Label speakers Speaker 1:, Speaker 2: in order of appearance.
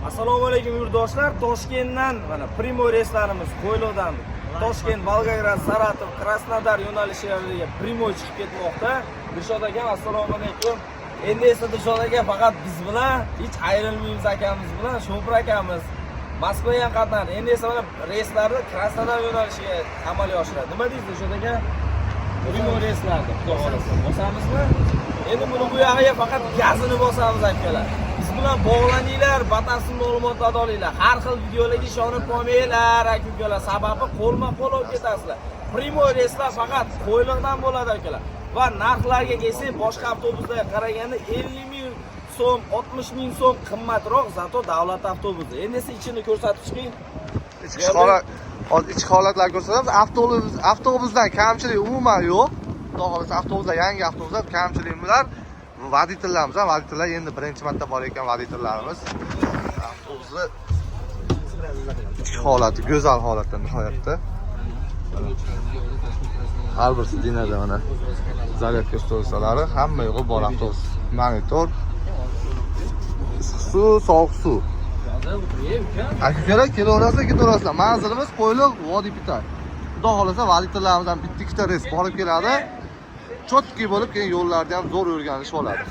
Speaker 1: Assalomu alaykum, yurtdoshlar. Toshkentdan mana прямой reyslarimiz Qo'yliqdan Toshkent, Volgograd, Saratov, Krasnodar yo'nalishlariga прямой chiqib ketmoqda. Dilshod akam, assalomu alaykum. Endi esa Dilshod aka faqat biz bilan hech ayrilmaymiz, akamiz bilan, shofir akamiz. Moskvaga ham qatnadi. Endi esa mana reyslarni Krasnodar yo'nalishiga amalga oshiradi. Nima deysiz, Dilshod aka? Прямой reyslarni, xudo xohlasa, bosamizmi? Endi buni bu yog'iga faqat gazini bosamiz, akalar. Biz bilan bog'laninglar, batafsil ma'lumotlarni olinglar. Har xil videolarga ishonib qolmanglar, aka ukalar. Sababi qo'lma-qo'l olib ketasizlar. Прямой reyslar faqat Qo'yliqdan bo'ladi, akalar. Va narxlarga kelsak, boshqa avtobuslarga qaraganda 50 ming so'm, 60 ming so'm qimmatroq, зато davlat avtobusi. Endi esa ichini ko'rsatib chiqing.
Speaker 2: Ichki holat, hozir ichki holatlarni ko'rsatamiz. Avtobusdan kamchilik umuman yo'q. Xudo xohlasa, avtobuslar yangi avtobuslar, kamchiliklar водитель larimiz ham, водитель lar endi birinchi marta bor ekan водитель larimiz. Avtobusni ichki holati go'zal holatda nihoyatda. Har bir сиденье da mana зарядка устройство lari, hamma yo'g'i bor avtobus. Monitor, issiq suv, sovuq suv. Aka ukalar, kelaverasizlar, ketaverasizlar. Manzilimiz Qo'yliq, Vodiy Pitar. Xudo xohlasa, водитель larimiz ham bitta ikkita reys borib keladi. Чёткий bo'lib, keyin yo'llarda ham zo'r o'rganishib oladi.